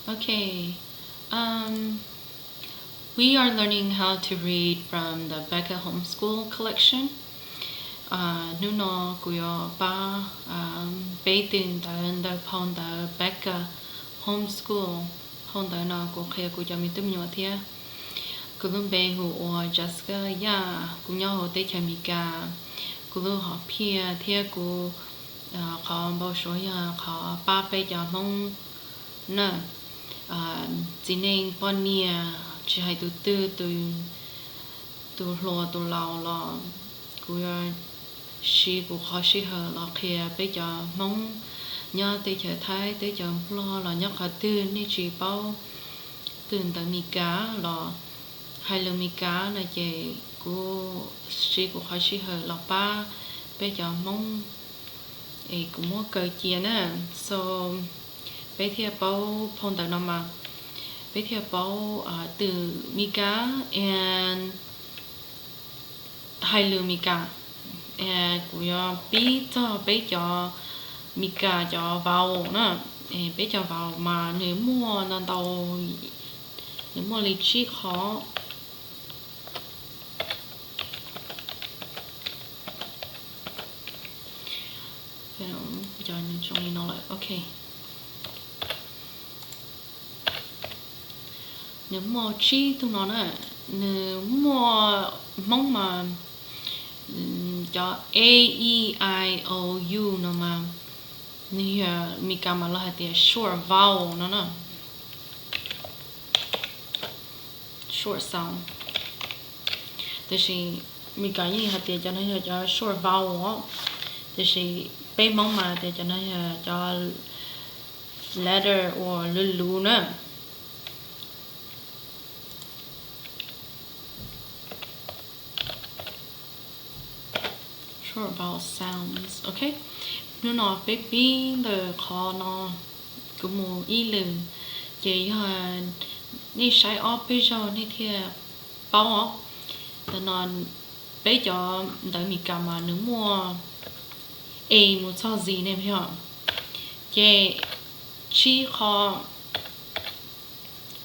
Okay, um, we are learning how to read from the Becca Homeschool Collection. Hnub no kuv yuav pab peb twm ntawv ntawm phau ntawv Becca Homeschool. Phau ntawv no kuv qhia kuv cov me tub me nyuam thiab. Kuv lub npe hu ua Jessica Yaj, kuv nyob hauv teb chaws Amelikas. Kuv lub hom phiaj thiab kuv qhov npau suav yog qhov pab peb cov Hmoob na, txiv neej poj niam, tsis hais tus twg, tus hluas tus laus los kuv yuav siv kuv qhov sij hawm los qhia peb cov Hmoob nyob teb chaws Thaib, teb chaws Nplog los nyob qhov twg, nej tsis paub twm ntawv Meskas los hais lus Meskas no ces kuv siv kuv qhov sij hawm los pab peb cov Hmoob es kuv muab kaw cia na. So peb thiaj paub phau ntawv no mas peb thiaj paub twm Meskas and hais lus Meskas. Kuv yuav pib txog peb cov Meskas cov vowel na. Peb cov vowel mas nws muaj ntau ntau, nws muaj li tsib qhov. Cov nws zoo li no lawm, ok. Nws muaj tsib tug no na, nws muaj Hmoob mas cov a, e, i, o, u no mas nws yog Meskas mas lawv hais tias short vowel no na, short sound. Tiam sis Meskas yeej hais tias cov no yog cov short vowel, tiam sis peb Hmoob mas tias cov no yog cov letter uas luv luv na. Short vowel sounds, ok. Hnub no peb pib ntawm qhov no, kuv mus ib lwm, ces yog nej saib ob peb zaug nej thiaj paub os. Ntawm no peb cov ntawv Meskas mas nws muaj A mus txog Z ne yog, ces tsib qho.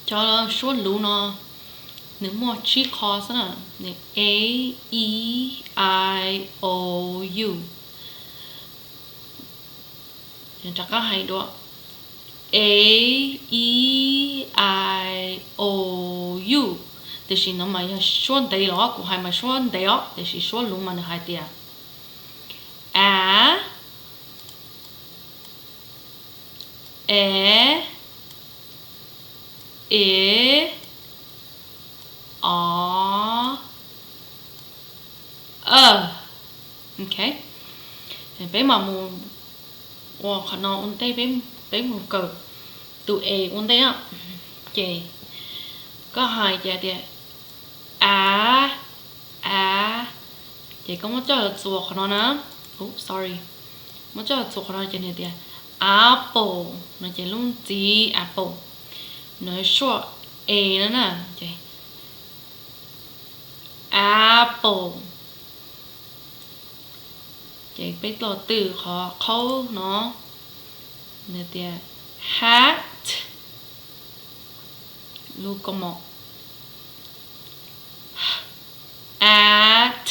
Cov suab luv no nws muaj tsib qho xwb na, a, e, i, o, u. Rov qab hais dua, a, e, i, o, u. Tiam sis no mas yog suab ntev los kuv hais mas suab ntev os, tiam sis suab luv mas nws hais tias a, e, i, o, a. Ok, peb mam mus ua qhov no ua ntej, peb mus kawm tus e ua ntej. Ces koj hais ces tias a, a, ces koj muab coj los txuas qhov no na. Sorry, muab coj los txuas qhov no ces nws tias apple no ces lub txiv apple, nws short a no na, ces apple. Ces peb los twm qhov qhaub no, nws tias hat, lub kaus mom, at.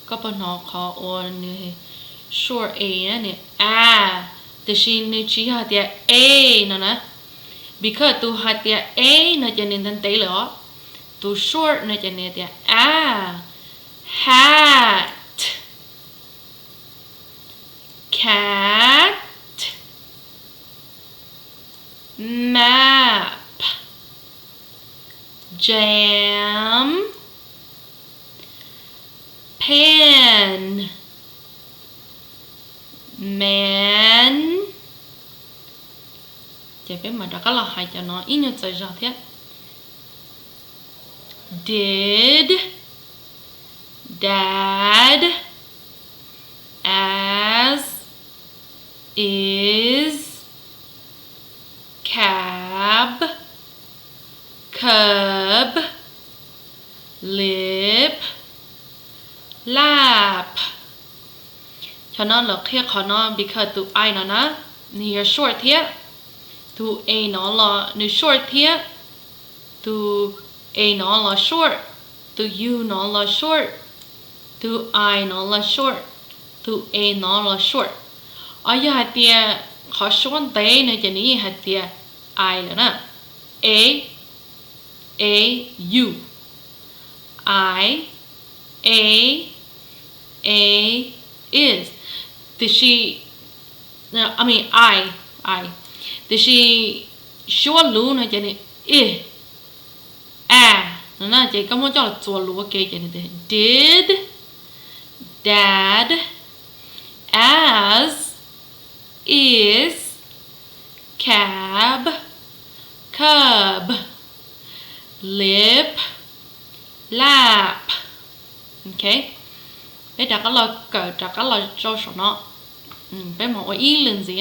Koj puas hnov qhov uas nws short a na, nws a, tiam sis nws tsis yog tias a no na, because tus hais tias a no ces nws ntev ntev lawm os, tus short no ces nws tias a, hat, cat, map, jam, pen, man. Ces peb mam rov qab los hais cov no ib nyuag txawm zog thiab. Did, dad, as, is, cab, cub, lip, lap. Qhov no lawv qhia qhov no because tus I no na, nws yog short thiab. Tus A no los nws short thiab. Tus A no los short. Tus U no los short. Tus I no los short. Tus A no los short. Os, yog hais tias qhov suab ntev no ces nws yeej hais tias I lawm na. A, A, U. I, A, A, is. Tiam sis, I mean, I, I. Tiam sis suab luv no ces nws is, a, no na, ces koj muab coj los txuas luv ua ke ces nws tias did, dad, as, is, cab, cub, lip, lap. Ok, peb rov qab los kawm rov qab los rau saum no. Peb mus ua ib lwm ntxiv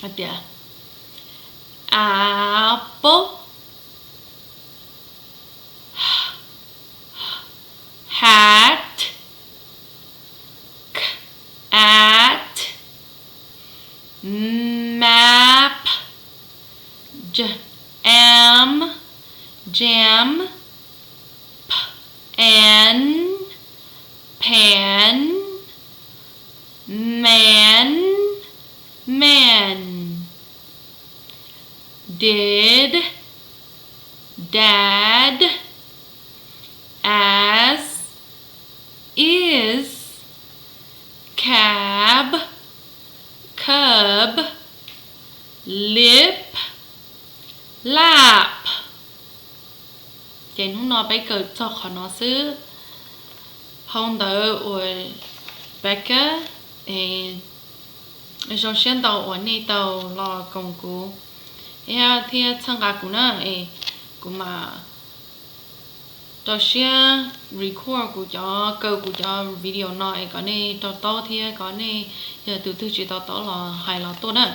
hais tias apple, hat, cat, map, j, am, jam, p, an, pan, man, man, did, dad, as, is, cab, cub, lip, lap. Ces hnub no peb kawm txog qhov no xwb. Phau ntawv uas Becca, zoo siab ntau uas nej tau los koom kuv thiab txhawb nqa kuv na. Kuv mam rau siab record kuv cov, kaw kuv cov video no es kom nej to taub thiab kom nej yog tus twg tsis to taub los hais los tuaj na.